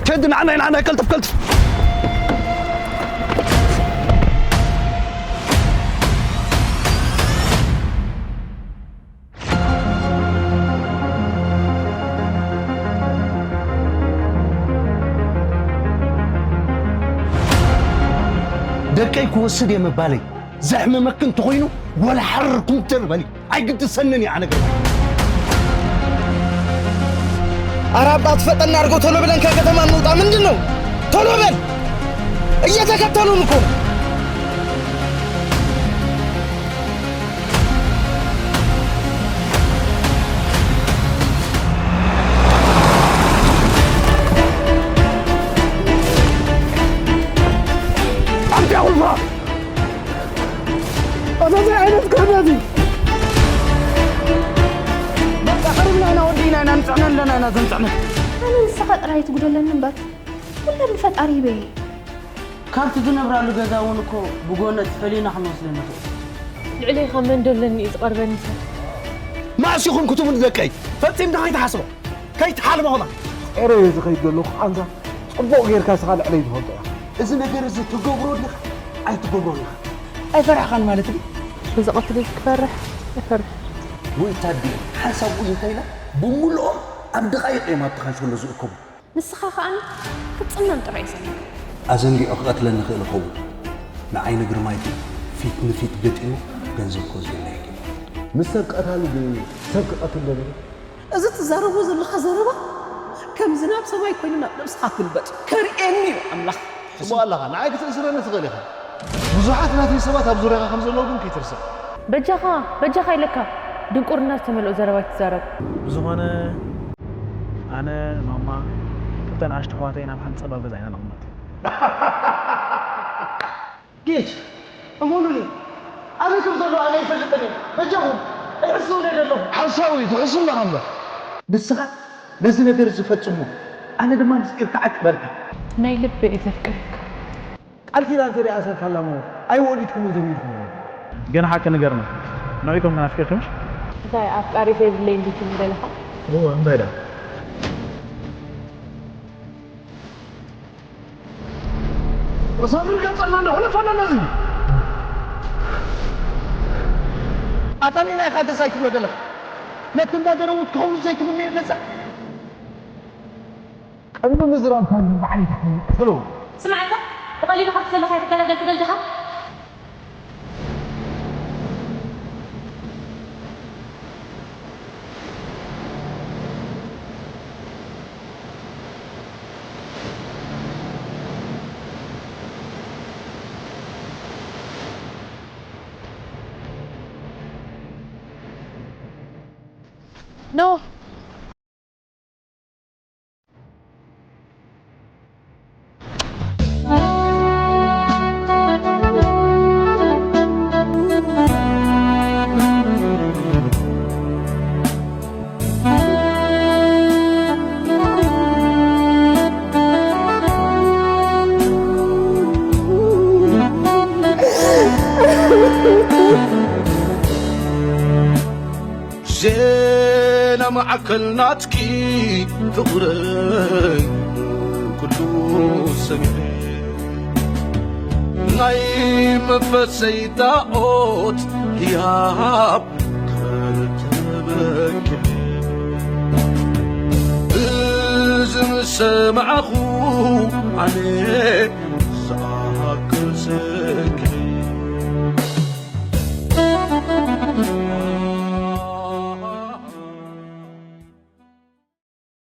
ቴዲ፣ ንዓናይ፣ ንዓናይ፣ ቀልጥፍ፣ ቀልጥፍ። ደቀይ ክወስድ እየ ምባለይ ዘሕምመኪ እንተኾይኑ፣ ወላ ሓርር ኩምተር በሊ። ኣይግድሰንን እዩ ኣነ ግርማ። ኣራብጣ ትፈጠና ኣድርጎ፣ ቶሎ ብለን ከከተማ እንውጣ። ምንድን ነው? ቶሎ በል። እየተከተሉን እኮ ነው። ኣምጣ ቁልፋ። ኣዛዘይ ዓይነት ክሕደት እዩ። በቃ፣ ሕሩምና ኢና፣ ወዲእና ኢና፣ ንጽዕነ ኣለና ኢና፣ ዘንጽዕነ። ኣነ ንስኻ ጥራይ ትጉደለኒ እምበር፣ ኩለን ንፈጣሪ ሂበ እየ። ካብቲ ዝነብራሉ ገዛ እውን እኮ ብጎነጽ ፈሊና ክንወስዶ ንኽእል። ልዕለይ ካብ መን ደለኒ እዩ ዝቐርበኒ ሰብ? መዓስ ኢኹም ክትብሉ ደቀይ? ፈጺምካ ከይትሓስቦ፣ ከይትሓልሞ ኸማ። ኤረ እየ ዝኸይድ ዘለኹ ቃንዛ፣ ጽቡቕ ጌርካ ንስኻ ልዕለይ ትፈልጦ ኢኻ። እዚ ነገር እዚ ትገብሮ ኣለኻ፣ ኣይትገብሮ ኣለኻ። ኣይፈራሕኻን ማለት ድዩ? እዚ ቀትሪ ክፈርሕ ኣይፈርሕ። ወይ ታዲ፣ ሓንሳብ ውይ እንተኢላ፣ ብምልኦም ኣብ ደቓይቕ እዮም ኣብቲ ካንሸሎ ዝእከቡ። ንስኻ ከኣ ክትጽመም ጥራይ እዩ ዘለካ። ኣዘንጊዑ ክቐትለኒ ይኽእል ይኸውን። ንዓይ ንግርማይ ግን ፊት ንፊት ገጢሙ ገንዘብ ክወስደለይ ኣይክእልን። ምስ ሰብ ቀታሊ ግን ሰብ ክቐትል ደሊኹ? እዚ ትዛረቦ ዘለኻ ዘረባ ከም ዝናብ ሰማይ ኮይኑ ናብ ነብስኻ ክግልበጥ ከርእየኒ እዩ ኣምላኽ። ጽቡቕ ኣለኻ፣ ንዓይ ክትእስረኒ ትኽእል ኢኻ። ብዙሓት ናተይ ሰባት ኣብ ዙርያኻ ከም ዘለዉ ግን ከይትርስዕ። በጃኻ፣ በጃኻ ኢለካ፣ ድንቁርና ዝተመልኦ ዘረባ ኣይትዛረብ። ብዝኾነ፣ ኣነ፣ ማማ፣ ክልተ ንኣሽቱ ኣሕዋተይ ናብ ሓንቲ ጸባብ ገዛ ኢና ነቕምጥ። ጌች፣ እመኑኒ፣ ኣበይ ከም ዘሎ ኣነ ኣይፈልጥን እየ። በጃኹም፣ ኣይሕስውን እየ ዘለኹ። ሓሳዊ፣ ትሕሱ ኣለኻ እምበር። ንስኻ ነዚ ነገር እዚ ፈጽሞ፣ ኣነ ድማ ምስጢርካ ዓቂ በልካ። ናይ ልበይ እየ ዘፍቅረካ። ቃል ኪዳን ተደይ ኣሰርካላ እሞ ኣይወሊድኩምን ዘሚድኩምን። ግን ሓቂ ንገርና፣ ንዕኩም ተናፊቅኪ ምሽ? እንታይ ኣፍቃሪ ዘይብለይ እንዲኩም ደለኻ? እወ፣ እንታይ ደኣ? ሳምሪ ገጸና እንደ ሁለት ፈለና እዚ። ኣታ ኒና ኢኻ ደስ ኣይትብሎ ደለኻ። ነቲ እንዳገረሙት ክኸውን ዘይትምንዮ ነጻ። ቀንዲ ምዝራብ ካብ በዓል ይትሓይል። ስማዕ፣ እንተ ብቐሊሉ ካብቲ ዘለኻዮ ትገላገል ትደሊ ዲኻ? ኖ። ዜና ማዕከል ናትኪ ፍቕረይ ኩሉ ሰሚዐ ናይ መንፈሰይ ጣዖት ህያብ ከተበክዕ እዚ ምስ ሰማዕኹ ኣነ ዝኣክል